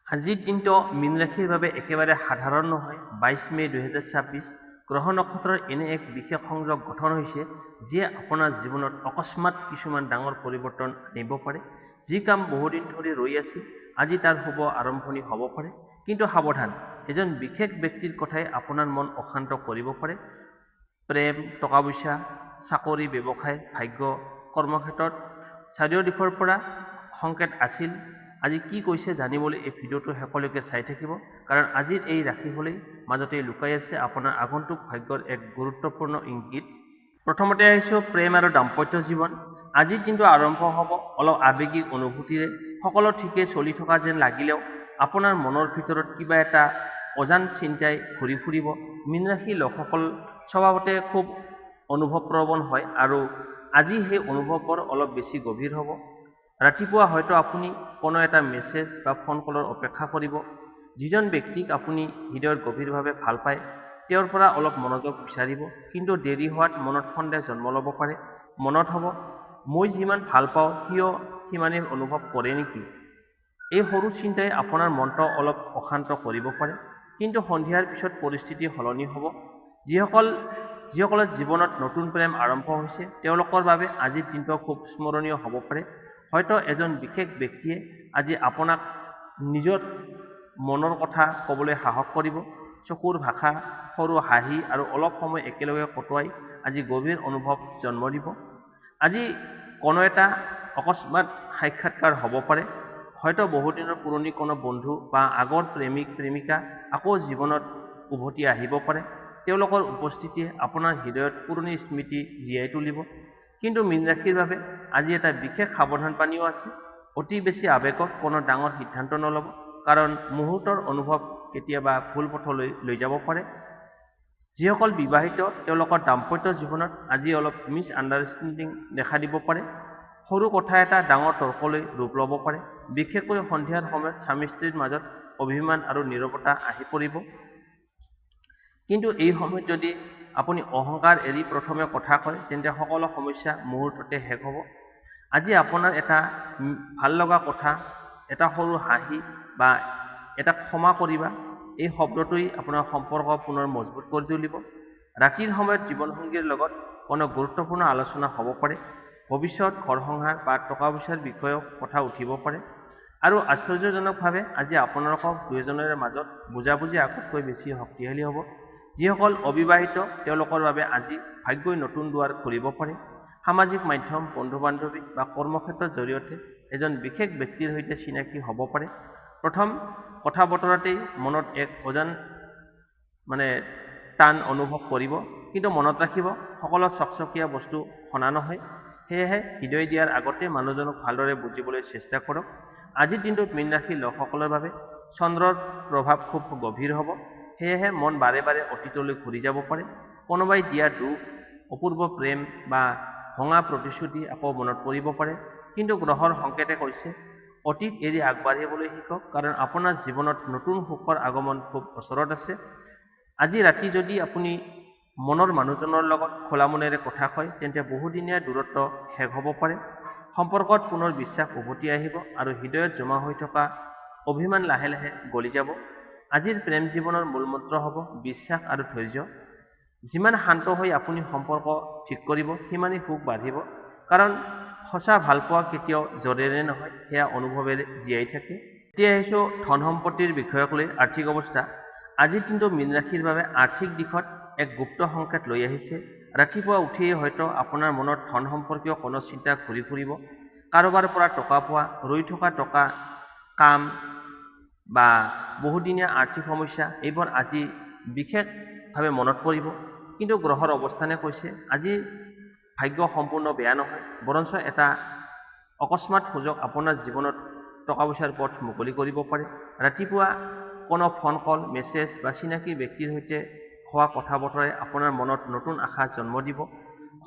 আজিৰ দিনটো মীন ৰাশিৰ বাবে একেবাৰে সাধাৰণ নহয়। 22 মে' 2026 গ্ৰহ নক্ষত্ৰৰ এনে এক বিশেষ সংযোগ গঠন হৈছে, যিয়ে আপোনাৰ জীৱনত অকস্মাত কিছুমান ডাঙৰ পৰিৱৰ্তন আনিব পাৰে। যি কাম বহুদিন ধৰি ৰৈ আছিল, আজি তাৰ শুভ আৰম্ভণি হ'ব পাৰে। কিন্তু সাৱধান, এজন বিশেষ ব্যক্তিৰ কথাই আপোনাৰ মন অশান্ত কৰিব পাৰে। প্ৰেম, টকা পইচা, চাকৰি, ব্যৱসায়, ভাগ্য, কৰ্মক্ষেত্ৰত চাৰিও দিশৰ পৰা সংকেত আছিল। আজি কি কৈছে জানিবলৈ এই ভিডিঅ'টো শেষলৈকে চাই থাকিব, কাৰণ আজিৰ এই ৰাশিফলেই মাজতে লুকাই আছে আপোনাৰ আগন্তুক ভাগ্যৰ এক গুৰুত্বপূৰ্ণ ইংগিত। প্ৰথমতে আহিছোঁ প্ৰেম আৰু দাম্পত্য জীৱন। আজিৰ দিনটো আৰম্ভ হ'ব অলপ আৱেগিক অনুভূতিৰে। সকলো ঠিকে চলি থকা যেন লাগিলেও আপোনাৰ মনৰ ভিতৰত কিবা এটা অজান চিন্তাই ঘূৰি ফুৰিব। মীন ৰাশিৰ লোকসকল স্বভাৱতে খুব অনুভৱপ্ৰৱণ হয় আৰু আজি সেই অনুভৱবোৰ অলপ বেছি গভীৰ হ'ব। ৰাতিপুৱা হয়তো আপুনি কোনো এটা মেছেজ বা ফোন কলৰ অপেক্ষা কৰিব। যিজন ব্যক্তিক আপুনি হৃদয়ত গভীৰভাৱে ভাল পায়, তেওঁৰ পৰা অলপ মনোযোগ বিচাৰিব। কিন্তু দেৰি হোৱাত মনত সন্দেহ জন্ম ল'ব পাৰে। মনত হ'ব, মই যিমান ভাল পাওঁ, সিও সিমানেই অনুভৱ কৰে নেকি? এই সৰু চিন্তাই আপোনাৰ মনটো অলপ অশান্ত কৰিব পাৰে। কিন্তু সন্ধিয়াৰ পিছত পৰিস্থিতি সলনি হ'ব। যিসকলৰ জীৱনত নতুন প্ৰেম আৰম্ভ হৈছে, তেওঁলোকৰ বাবে আজিৰ দিনটো খুব স্মৰণীয় হ'ব পাৰে। হয়তো এজন বিশেষ ব্যক্তিয়ে আজি আপোনাক নিজৰ মনৰ কথা ক'বলৈ সাহস কৰিব। চকুৰ ভাষা, সৰু হাঁহি আৰু অলপ সময় একেলগে কটোৱাই আজি গভীৰ অনুভৱ জন্ম দিব। আজি কোনো এটা অকস্মাত সাক্ষাৎকাৰ হ'ব পাৰে। হয়তো বহুদিনৰ পুৰণি কোনো বন্ধু বা আগৰ প্ৰেমিক প্ৰেমিকা আকৌ জীৱনত উভতি আহিব পাৰে। তেওঁলোকৰ উপস্থিতিয়ে আপোনাৰ হৃদয়ত পুৰণি স্মৃতি জীয়াই তুলিব। কিন্তু মীন ৰাশিৰ বাবে আজি এটা বিশেষ সাৱধানবাণীও আছে। অতি বেছি আৱেগত কোনো ডাঙৰ সিদ্ধান্ত নল'ব, কাৰণ মুহূৰ্তৰ অনুভৱ কেতিয়াবা ভুল পথলৈ লৈ যাব পাৰে। যিসকল বিবাহিত, তেওঁলোকৰ দাম্পত্য জীৱনত আজি অলপ মিছ আণ্ডাৰষ্টেণ্ডিং দেখা দিব পাৰে। সৰু কথা এটা ডাঙৰ তৰ্কলৈ ৰূপ ল'ব পাৰে। বিশেষকৈ সন্ধিয়াৰ সময়ত স্বামী স্ত্ৰীৰ মাজত অভিমান আৰু নীৰৱতা আহি পৰিব। কিন্তু এই সময়ত যদি আপুনি অহংকাৰ এৰি প্ৰথমে কথা কয়, তেন্তে সকলো সমস্যা মুহূৰ্ততে শেষ হ'ব। আজি আপোনাৰ এটা ভাল লগা কথা, এটা সৰু হাঁহি বা এটা ক্ষমা কৰিবা, এই শব্দটোৱেই আপোনাৰ সম্পৰ্ক পুনৰ মজবুত কৰি তুলিব। ৰাতিৰ সময়ত জীৱনসংগীৰ লগত কোনো গুৰুত্বপূৰ্ণ আলোচনা হ'ব পাৰে। ভৱিষ্যত, ঘৰ সংসাৰ বা টকা পইচাৰ বিষয়েও কথা উঠিব পাৰে। আৰু আশ্চৰ্যজনকভাৱে আজি আপোনালোকক দুয়োজনৰে মাজত বুজাবুজি আগতকৈ বেছি শক্তিশালী হ'ব। যিসকল অবিবাহিত, তেওঁলোকৰ বাবে আজি ভাগ্যই নতুন দুৱাৰ খুলিব পাৰে। সামাজিক মাধ্যম, বন্ধু বান্ধৱী বা কৰ্মক্ষেত্ৰৰ জৰিয়তে এজন বিশেষ ব্যক্তিৰ সৈতে চিনাকি হ'ব পাৰে। প্ৰথম কথা বতৰাতেই মনত এক অজান মানে টান অনুভৱ কৰিব। কিন্তু মনত ৰাখিব, সকলো চকচকীয়া বস্তু সোণা নহয়। সেয়েহে হৃদয় দিয়াৰ আগতে মানুহজনক ভালদৰে বুজিবলৈ চেষ্টা কৰক। আজিৰ দিনটোত মীন ৰাশিৰ লোকসকলৰ বাবে চন্দ্ৰৰ প্ৰভাৱ খুব গভীৰ হ'ব। সেয়েহে মন বাৰে বাৰে অতীতলৈ ঘূৰি যাব পাৰে। কোনোবাই দিয়া দুখ, অপূৰ্ব প্ৰেম বা ভঙা প্ৰতিশ্ৰুতি আকৌ মনত পৰিব পাৰে। কিন্তু গ্ৰহৰ সংকেতে কৈছে, অতীত এৰি আগবাঢ়িবলৈ শিকক, কাৰণ আপোনাৰ জীৱনত নতুন সুখৰ আগমন খুব ওচৰত আছে। আজি ৰাতি যদি আপুনি মনৰ মানুহজনৰ লগত খোলা মনেৰে কথা কয়, তেন্তে বহুদিনীয়া দূৰত্ব শেষ হ'ব পাৰে। সম্পৰ্কত পুনৰ বিশ্বাস উভতি আহিব আৰু হৃদয়ত জমা হৈ থকা অভিমান লাহে লাহে গলি যাব। আজিৰ প্ৰেম জীৱনৰ মূল মন্ত্ৰ হ'ব বিশ্বাস আৰু ধৈৰ্য। যিমান শান্ত হৈ আপুনি সম্পৰ্ক ঠিক কৰিব, সিমানেই সুখ বাঢ়িব, কাৰণ সঁচা ভালপোৱা কেতিয়াও জোৰেৰে নহয়, সেয়া অনুভৱেৰে জীয়াই থাকে। এতিয়া আহিছোঁ ধন সম্পত্তিৰ বিষয়ক লৈ, আৰ্থিক অৱস্থা। আজিৰ দিনটো মীন ৰাশিৰ বাবে আৰ্থিক দিশত এক গুপ্ত সংকেত লৈ আহিছে। ৰাতিপুৱা উঠিয়েই হয়তো আপোনাৰ মনত ধন সম্পৰ্কীয় কোনো চিন্তা ঘূৰি ফুৰিব। কাৰোবাৰ পৰা টকা পোৱা, ৰৈ থকা টকা, কাম বা বহুদিনীয়া আৰ্থিক সমস্যা, এইবোৰ আজি বিশেষভাৱে মনত পৰিব। কিন্তু গ্ৰহৰ অৱস্থানে কৈছে, আজি ভাগ্য সম্পূৰ্ণ বেয়া নহয়, বৰঞ্চ এটা অকস্মাত সুযোগ আপোনাৰ জীৱনত টকা পইচাৰ পথ মুকলি কৰিব পাৰে। ৰাতিপুৱা কোনো ফোন কল, মেছেজ বা চিনাকি ব্যক্তিৰ সৈতে হোৱা কথা বতৰাই আপোনাৰ মনত নতুন আশা জন্ম দিব।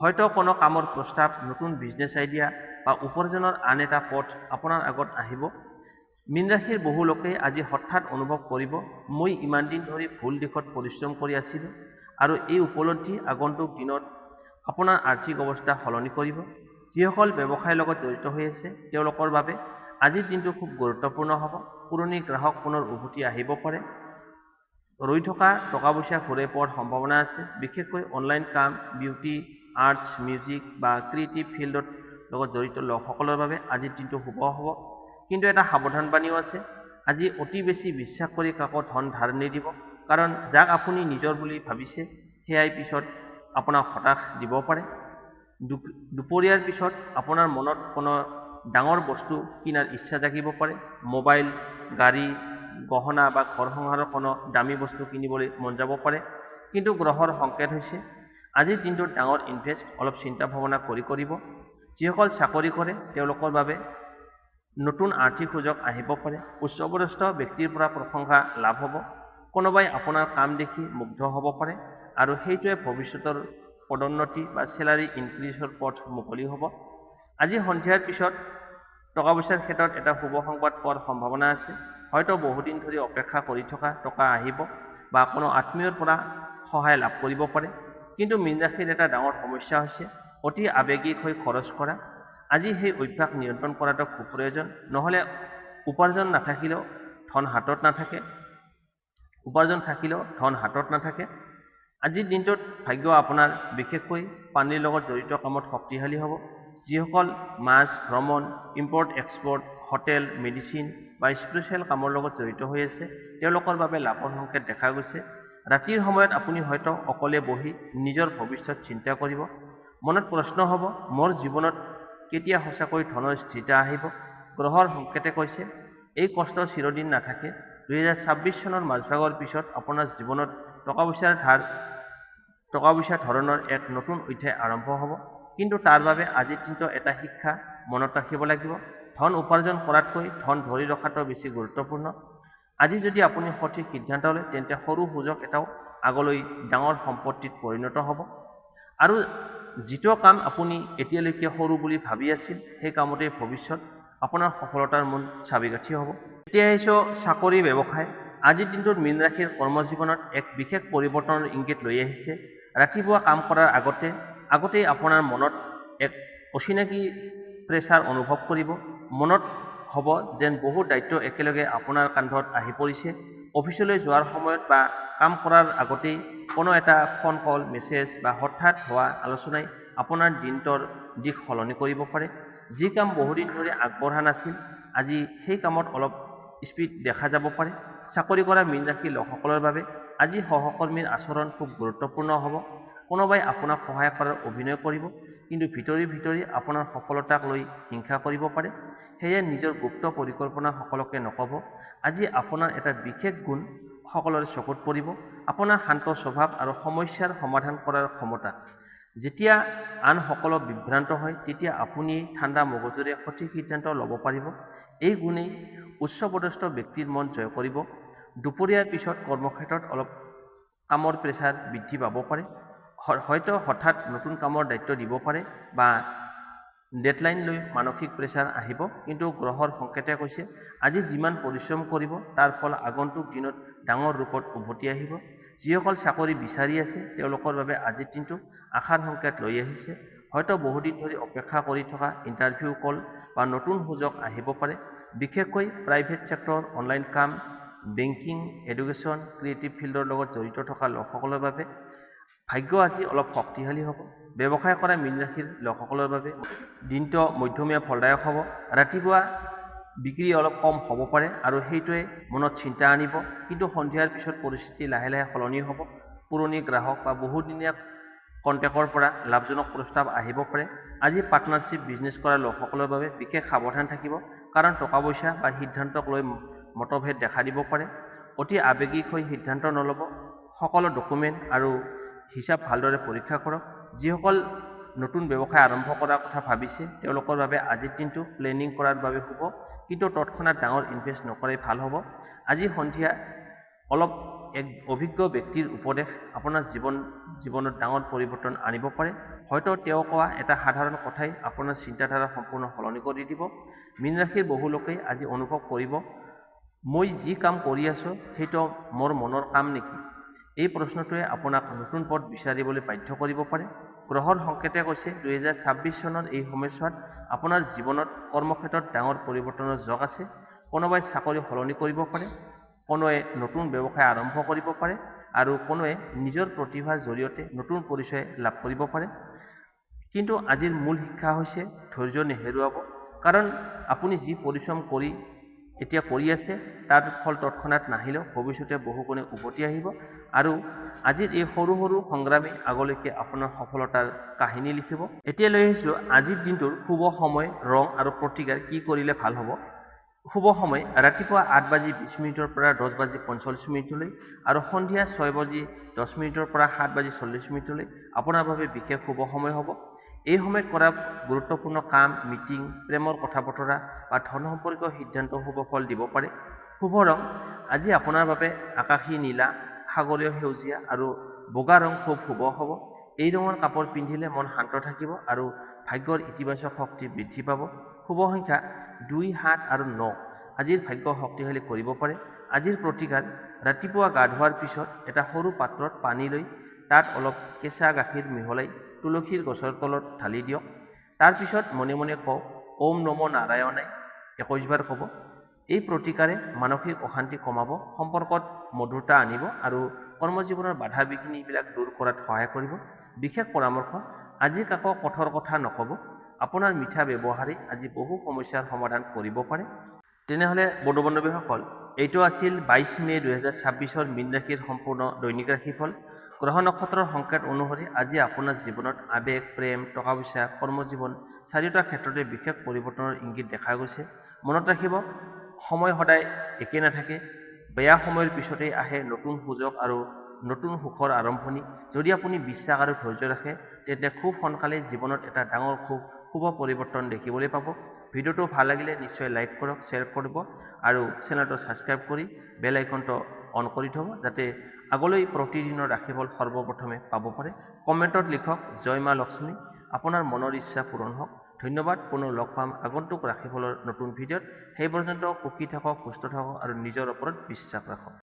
হয়তো কোনো কামৰ প্ৰস্তাৱ, নতুন বিজনেছ আইডিয়া বা উপাৰ্জনৰ আন এটা পথ আপোনাৰ আগত আহিব। মীন ৰাশিৰ বহু লোকে আজি হঠাৎ অনুভৱ কৰিব, মই ইমান দিন ধৰি ভুল দিশত পৰিশ্ৰম কৰি আছিলোঁ। আৰু এই উপলব্ধি আগন্তুক দিনত আপোনাৰ আৰ্থিক অৱস্থা সলনি কৰিব। যিসকল ব্যৱসায়ৰ লগত জড়িত হৈ আছে, তেওঁলোকৰ বাবে আজিৰ দিনটো খুব গুৰুত্বপূৰ্ণ হ'ব। পুৰণি গ্ৰাহক পুনৰ উভতি আহিব পাৰে। ৰৈ থকা টকা পইচা ঘূৰাই পোৱাৰ সম্ভাৱনা আছে। বিশেষকৈ অনলাইন কাম, বিউটি, আৰ্টছ, মিউজিক বা ক্ৰিয়েটিভ ফিল্ডত লগত জড়িত লোকসকলৰ বাবে আজিৰ দিনটো শুভ হ'ব। কিন্তু এটা সাৱধানবাণীও আছে। আজি অতি বেছি বিশ্বাস কৰি কাকো ধন ধাৰ নিদিব, কাৰণ যাক আপুনি নিজৰ বুলি ভাবিছে, সেয়াই পিছত আপোনাক হতাশ দিব পাৰে। দুপৰীয়াৰ পিছত আপোনাৰ মনত কোনো ডাঙৰ বস্তু কিনাৰ ইচ্ছা জাগিব পাৰে। মোবাইল, গাড়ী, গহনা বা ঘৰ সংসাৰৰ কোনো দামী বস্তু কিনিবলৈ মন যাব পাৰে। কিন্তু গ্ৰহৰ সংকেত হৈছে, আজিৰ দিনটোত ডাঙৰ ইনভেষ্ট অলপ চিন্তা ভাৱনা কৰি কৰিব। যিসকল চাকৰি কৰে, তেওঁলোকৰ বাবে নতুন আৰ্থিক সুযোগ আহিব পাৰে। উচ্চপদস্থ ব্যক্তিৰ পৰা প্ৰশংসা লাভ হ'ব। কোনোবাই আপোনাৰ কাম দেখি মুগ্ধ হ'ব পাৰে আৰু সেইটোৱে ভৱিষ্যতৰ পদোন্নতি বা চেলাৰী ইনক্ৰিজৰ পথ মুকলি হ'ব। আজি সন্ধিয়াৰ পিছত টকা পইচাৰ ক্ষেত্ৰত এটা শুভ সংবাদ পোৱাৰ সম্ভাৱনা আছে। হয়তো বহুদিন ধৰি অপেক্ষা কৰি থকা টকা আহিব বা কোনো আত্মীয়ৰ পৰা সহায় লাভ কৰিব পাৰে। কিন্তু মীন ৰাশিৰ এটা ডাঙৰ সমস্যা হৈছে অতি আৱেগিক হৈ খৰচ কৰা। আজি সেই অভ্যাস নিয়ন্ত্ৰণ কৰাটো খুব প্ৰয়োজন, নহ'লে উপাৰ্জন নাথাকিলেও ধন হাতত নাথাকে, উপাৰ্জন থাকিলেও ধন হাতত নাথাকে। আজিৰ দিনটোত ভাগ্য আপোনাৰ বিশেষকৈ পানীৰ লগত জড়িত কামত শক্তিশালী হ'ব। যিসকল মাছ, ভ্ৰমণ, ইম্পৰ্ট এক্সপৰ্ট, হোটেল, মেডিচিন বা স্পিৰিচুৱেল কামৰ লগত জড়িত হৈ আছে, তেওঁলোকৰ বাবে লাভৰ সংকেত দেখা গৈছে। ৰাতিৰ সময়ত আপুনি হয়তো অকলে বহি নিজৰ ভৱিষ্যত চিন্তা কৰিব। মনত প্ৰশ্ন হ'ব, মোৰ জীৱনত কেতিয়া সঁচাকৈ ধনৰ স্থিৰতা আহিব? গ্ৰহৰ সংকেতে কৈছে, এই কষ্ট চিৰদিন নাথাকে। 2026 চনৰ মাজভাগৰ পিছত আপোনাৰ জীৱনত টকা পইচা ধৰণৰ এক নতুন অধ্যায় আৰম্ভ হ'ব। কিন্তু তাৰ বাবে আজিৰ দিনটো এটা শিক্ষা মনত ৰাখিব লাগিব: ধন উপাৰ্জন কৰাতকৈ ধন ধৰি ৰখাটো বেছি গুৰুত্বপূৰ্ণ। আজি যদি আপুনি সঠিক সিদ্ধান্ত লয়, তেন্তে সৰু সুযোগ এটাও আগলৈ ডাঙৰ সম্পত্তিত পৰিণত হ'ব আৰু যিটো কাম আপুনি এতিয়ালৈকে সৰু বুলি ভাবি আছিল, সেই কামতেই ভৱিষ্যত আপোনাৰ সফলতাৰ মূল চাবিকাঠি হ'ব। এতিয়া আহিছোঁ চাকৰি, ব্যৱসায়। আজিৰ দিনটোত মীন ৰাশিৰ কৰ্মজীৱনত এক বিশেষ পৰিৱৰ্তনৰ ইংগিত লৈ আহিছে। ৰাতিপুৱা কাম কৰাৰ আগতেই আপোনাৰ মনত এক অচিনাকি প্ৰেছাৰ অনুভৱ কৰিব। মনত হ'ব যেন বহু দায়িত্ব একেলগে আপোনাৰ কান্ধত আহি পৰিছে। অফিচলৈ যোৱাৰ সময়ত বা কাম কৰাৰ আগতেই কোনো এটা ফোন কল, মেছেজ বা হঠাৎ হোৱা আলোচনাই আপোনাৰ দিনটোৰ দিশ সলনি কৰিব পাৰে। যি কাম বহুদিন ধৰি আগবঢ়া নাছিল, আজি সেই কামত অলপ স্পীড দেখা যাব পাৰে। চাকৰি কৰা মীন ৰাশিৰ লোকসকলৰ বাবে আজি সহকৰ্মীৰ আচৰণ খুব গুৰুত্বপূৰ্ণ হ'ব। কোনোবাই আপোনাক সহায় কৰাৰ অভিনয় কৰিব, কিন্তু ভিতৰি ভিতৰি আপোনাৰ সফলতাক লৈ হিংসা কৰিব পাৰে। সেয়ে নিজৰ গুপ্ত পৰিকল্পনা সকলোকে নক'ব। আজি আপোনাৰ এটা বিশেষ গুণ সকলোৰে চকুত পৰিব: আপোনাৰ শান্ত স্বভাৱ আৰু সমস্যাৰ সমাধান কৰাৰ ক্ষমতা। যেতিয়া আন সকলো বিভ্ৰান্ত হয়, তেতিয়া আপুনি ঠাণ্ডা মগজুৰে সঠিক সিদ্ধান্ত ল'ব পাৰিব। এই গুণেই উচ্চপদস্থ ব্যক্তিৰ মন জয় কৰিব। দুপৰীয়াৰ পিছত কৰ্মক্ষেত্ৰত অলপ কামৰ প্ৰেছাৰ বৃদ্ধি পাব পাৰে। হয়তো হঠাৎ নতুন কামৰ দায়িত্ব দিব পাৰে বা ডেডলাইন লৈ মানসিক প্ৰেছাৰ আহিব। কিন্তু গ্ৰহৰ সংকেতে কৈছে, আজি যিমান পৰিশ্ৰম কৰিব, তাৰ ফল আগন্তুক দিনত ডাঙৰ ৰূপত উভতি আহিব। যিসকল চাকৰি বিচাৰি আছে, তেওঁলোকৰ বাবে আজিৰ দিনটো আশাৰ সংকেত লৈ আহিছে। হয়তো বহুদিন ধৰি অপেক্ষা কৰি থকা ইণ্টাৰভিউ কল বা নতুন সুযোগ আহিব পাৰে। বিশেষকৈ প্ৰাইভেট ছেক্টৰ, অনলাইন কাম, বেংকিং, এডুকেশ্যন, ক্ৰিয়েটিভ ফিল্ডৰ লগত জড়িত থকা লোকসকলৰ বাবে ভাগ্য আজি অলপ শক্তিশালী হ'ব। ব্যৱসায় কৰা মীন ৰাশিৰ লোকসকলৰ বাবে দিনটো মধ্যমীয়া ফলদায়ক হ'ব। ৰাতিপুৱা বিক্ৰী অলপ কম হ'ব পাৰে আৰু সেইটোৱে মনত চিন্তা আনিব। কিন্তু সন্ধিয়াৰ পিছত পৰিস্থিতি লাহে লাহে সলনি হ'ব। পুৰণি গ্ৰাহক বা বহুদিনীয়া কণ্টেক্টৰ পৰা লাভজনক প্ৰস্তাৱ আহিব পাৰে। আজি পাৰ্টনাৰশ্বিপ বিজনেছ কৰা লোকসকলৰ বাবে বিশেষ সাৱধান থাকিব, কাৰণ টকা পইচা বা সিদ্ধান্তক লৈ মতভেদ দেখা দিব পাৰে। অতি আৱেগিক হৈ সিদ্ধান্ত নল'ব। সকলো ডকুমেণ্ট আৰু হিচাপ ভালদৰে পৰীক্ষা কৰক। যিসকল নতুন ব্যৱসায় আৰম্ভ কৰাৰ কথা ভাবিছে, তেওঁলোকৰ বাবে আজিৰ দিনটো প্লেনিং কৰাৰ বাবে শুভ, কিন্তু তৎক্ষণাত ডাঙৰ ইনভেষ্ট নকৰাই ভাল হ'ব। আজি সন্ধিয়া অলপ এক অভিজ্ঞ ব্যক্তিৰ উপদেশ আপোনাৰ জীৱনত ডাঙৰ পৰিৱৰ্তন আনিব পাৰে। হয়তো তেওঁ কোৱা এটা সাধাৰণ কথাই আপোনাৰ চিন্তাধাৰা সম্পূৰ্ণ সলনি কৰি দিব। মীন ৰাশিৰ বহু লোকেই আজি অনুভৱ কৰিব, মই যি কাম কৰি আছোঁ, সেইটো মোৰ মনৰ কাম নেকি? এই প্ৰশ্নটোৱে আপোনাক নতুন পথ বিচাৰিবলৈ বাধ্য কৰিব পাৰে। গ্ৰহৰ সংকেতে কৈছে, 2026 চনৰ এই সময়ছোৱাত আপোনাৰ জীৱনত কৰ্মক্ষেত্ৰত ডাঙৰ পৰিৱৰ্তনৰ যোগ আছে। কোনোবাই চাকৰি সলনি কৰিব পাৰে, কোনোৱে নতুন ব্যৱসায় আৰম্ভ কৰিব পাৰে আৰু কোনোৱে নিজৰ প্ৰতিভাৰ জৰিয়তে নতুন পৰিচয় লাভ কৰিব পাৰে। কিন্তু আজিৰ মূল শিক্ষা হৈছে ধৈৰ্য নেহেৰুৱাব, কাৰণ আপুনি যি পৰিশ্ৰম কৰি এতিয়া কৰি আছে, তাৰ ফল তৎক্ষণাত নাহিলেও ভৱিষ্যতে বহুগুণে উভতি আহিব। আৰু আজিৰ এই সৰু সৰু সংগ্ৰামে আগলৈকে আপোনাৰ সফলতাৰ কাহিনী লিখিব। এতিয়া লৈ আহিছোঁ আজিৰ দিনটোৰ শুভ সময়, ৰং আৰু প্ৰতিকাৰ, কি কৰিলে ভাল হ'ব। শুভ সময় ৰাতিপুৱা 8 বাজি 20 মিনিটৰ পৰা 10 বাজি 45 মিনিটলৈ আৰু সন্ধিয়া 6 বাজি 10 মিনিটৰ পৰা 7 বাজি 40 মিনিটলৈ আপোনাৰ বাবে বিশেষ শুভ সময় হ'ব। এই সময়ত কৰা গুৰুত্বপূৰ্ণ কাম, মিটিং, প্ৰেমৰ কথা বতৰা বা ধন সম্পৰ্কীয় সিদ্ধান্ত শুভ ফল দিব পাৰে। শুভ ৰং আজি আপোনাৰ বাবে আকাশী নীলা, সাগৰীয় সেউজীয়া আৰু বগা ৰং খুব শুভ হ'ব। এই ৰঙৰ কাপোৰ পিন্ধিলে মন শান্ত থাকিব আৰু ভাগ্যৰ ইতিবাচক শক্তি বৃদ্ধি পাব। শুভ সংখ্যা 2, 7 আৰু 9 আজিৰ ভাগ্য শক্তিশালী কৰিব পাৰে। আজিৰ প্ৰতিকাৰ: ৰাতিপুৱা গা ধোৱাৰ পিছত এটা সৰু পাত্ৰত পানী লৈ তাত অলপ কেঁচা গাখীৰ মিহলাই তুলসীৰ গছৰ তলত ঢালি দিয়ক। তাৰপিছত মনে মনে কওক, "ওম নম নাৰায়ণায়" 21 বাৰ ক'ব। এই প্ৰতিকাৰে মানসিক অশান্তি কমাব, সম্পৰ্কত মধুৰতা আনিব আৰু কৰ্মজীৱনৰ বাধা বিঘিনিবিলাক দূৰ কৰাত সহায় কৰিব। বিশেষ পৰামৰ্শ: আজি কাকো কঠোৰ কথা নক'ব। আপোনাৰ মিঠা ব্যৱহাৰে আজি বহু সমস্যাৰ সমাধান কৰিব পাৰে। তেনেহ'লে বন্ধু বান্ধৱীসকল, এইটো আছিল 22 মে' 2026ৰ মীন ৰাশিৰ সম্পূৰ্ণ দৈনিক ৰাশিফল। গ্ৰহ নক্ষত্ৰৰ সংকেত অনুসৰি আজি আপোনাৰ জীৱনত আৱেগ, প্ৰেম, টকা পইচা, কৰ্মজীৱন চাৰিওটা ক্ষেত্ৰতে বিশেষ পৰিৱৰ্তনৰ ইংগিত দেখা গৈছে। মনত ৰাখিব, সময় সদায় একে নাথাকে। বেয়া সময়ৰ পিছতেই আহে নতুন সুযোগ আৰু নতুন সুখৰ আৰম্ভণি। যদি আপুনি বিশ্বাস আৰু ধৈৰ্য ৰাখে, তেন্তে খুব সোনকালে জীৱনত এটা ডাঙৰ খুব শুভ পৰিৱৰ্তন দেখিবলৈ পাব। ভিডিঅ'টো ভাল লাগিলে নিশ্চয় লাইক কৰক, শ্বেয়াৰ কৰিব আৰু চেনেলটো ছাবস্ক্ৰাইব কৰি বেল আইকনটো অন কৰি থ'ব, যাতে আগলৈ প্ৰতিদিনৰ ৰাশিফল সৰ্বপ্ৰথমে পাব পাৰে। কমেণ্টত লিখক "জয় মা লক্ষ্মী"। আপোনাৰ মনৰ ইচ্ছা পূৰণ হওক। ধন্যবাদ। পুনৰ লগ পাম আগন্তুক ৰাশিফলৰ নতুন ভিডিঅ'ত। সেই পৰ্যন্ত সুখী থাকক, সুস্থ থাকক আৰু নিজৰ ওপৰত বিশ্বাস ৰাখক।